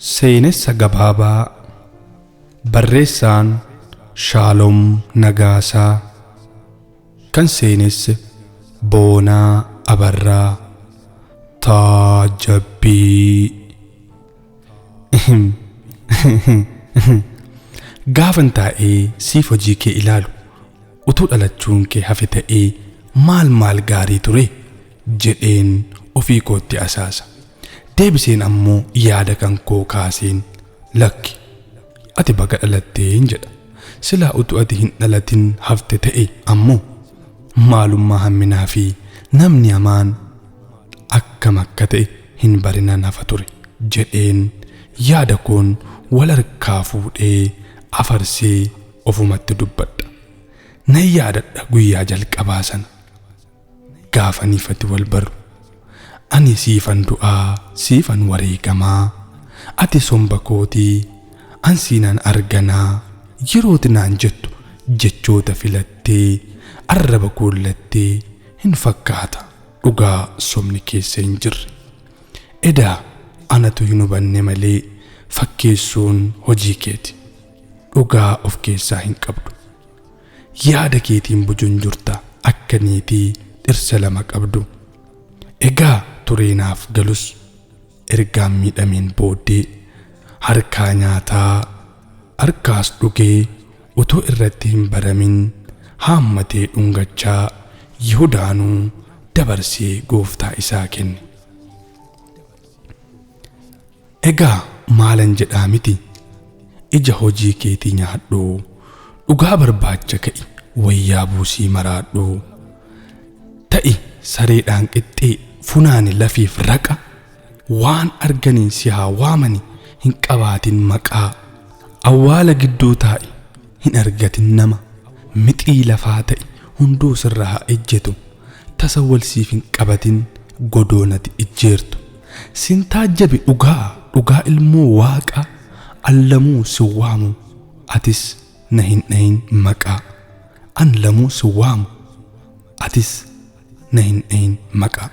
Seenessa gabaabaa. Barreessaan Shaaloom Nagaasaa. Kan seenesse Boonaa Abarraa. Taajabbii. Gaafan taa'ee siif hojii kee ilaalu, utuu dhalachuun kee hafe ta'ee maal maal gaarii ture jedheen ofii kootti asaasa. Deebiseen ammoo yaada kan koo kaaseen, lakki, ati baga dhalatteen jedha. Silaa utuu ati hin dhalatin hafte ta'e ammoo maalummaa hamminaa fi namni hamaan akkam akka ta'e hin barinan hafa ture jedheen yaada koon wal harkaa fuudhee afarsee ofumatti dubbadha. Nan yaadadha guyyaa jalqabaa sana, gaafaniif ati wal barru. Ani siifan du'aa, siifan wareegamaa, ati somba kootii, an siinan arganaa yerooti naan jettu jechoota filattee arraba kuullattee hin fakkaata dhugaa somni keessa hin jirre. Edaa anatu hin hubanne malee fakkeessuun hojii keeti. Dhugaa of keessaa hin qabdu. Yaada keetiin bujunjurta akka niitii dhirsa lama qabdu. Egaa tureenaaf galus ergaan miidhameen booddee harkaa nyaataa harkaas dhugee utuu irratti hin baramin haammatee dhungachaa Yihudaanuu dabarsee gooftaa isaa kenne. Egaa maalan jedhaa miti, ija hojii keetii nyaadhu, dhugaa barbaacha ka'i, wayyaa buusii maraadhu. Ta'i sareedhaan qixxee funaani lafiif raqa, waan arganiin si haa waamani hin qabaatin maqaa. Awwaala gidduu taa'i hin argatin nama, mixii lafaa ta'i hunduu sirra haa ejjetu, tasa wal siif hin qabatin godoonati ijjeertu. Sin taajjabe dhugaa, dhugaa ilmoo waaqa, allamuu si waamu atis na hin dhahin maqaa. An lamuu si waamu atis na hin dhahin maqaa.